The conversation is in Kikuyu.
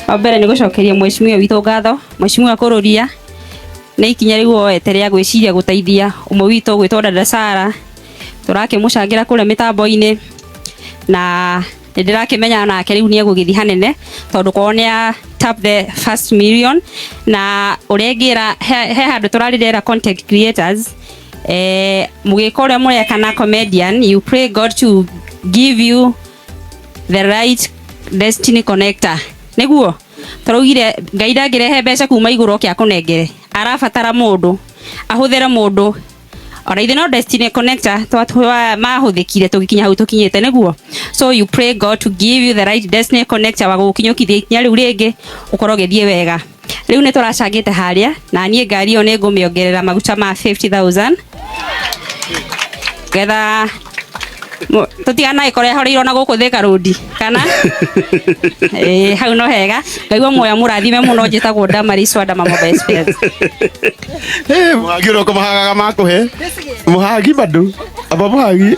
Wa mbere nĩ gũcokeria mheshimiwa witũ ngatho, mheshimiwa Kũrũria nĩ ikinya rĩu oete rĩa gwĩciria gũteithia ũmwe witũ gwĩtwo Dada Sara. Tũrakĩmũcangĩra kũrĩa mĩtambo-inĩ na nĩ ndĩrakĩmenya nake rĩu nĩ egũgĩthiĩ hanene tondũ kwao nĩ a tap the first million. Na ũrĩa ingĩra he handũ tũrarĩrera content creators, mũgĩka ũrĩa mũreka na comedian, you pray God to give you the right destiny connector, nĩguo tũraugire Ngai ndangĩrehe mbeca kuma igũrũ oke akũnengere, arabatara mũndũ ahũthĩre mũndũ. Ona ithuĩ no destiny connector mahũthĩkire tũgĩkinya hau tũkinyĩte, nĩguo. So you pray God to give you the right destiny connector wa gũgũkinyũkithia ikinya rĩu rĩngĩ, ũkorwo ũgĩthiĩ wega. Rĩu nĩ tũracangĩte harĩa na niĩ ngari ĩyo nĩ ngũmĩongerera maguta ma 50,000 getha tũtiganagĩkorwo ĩhoreirwo na gũkũ Thika Road kana ĩĩ hau no hega. Ngai wa muoyo mũrathime mũno. Njĩtagwo Damaris wa Dama Mobile Spares. Mũhagi ũrĩa ũkũmahagaga makũhe mũhagi bado aba mũhagi.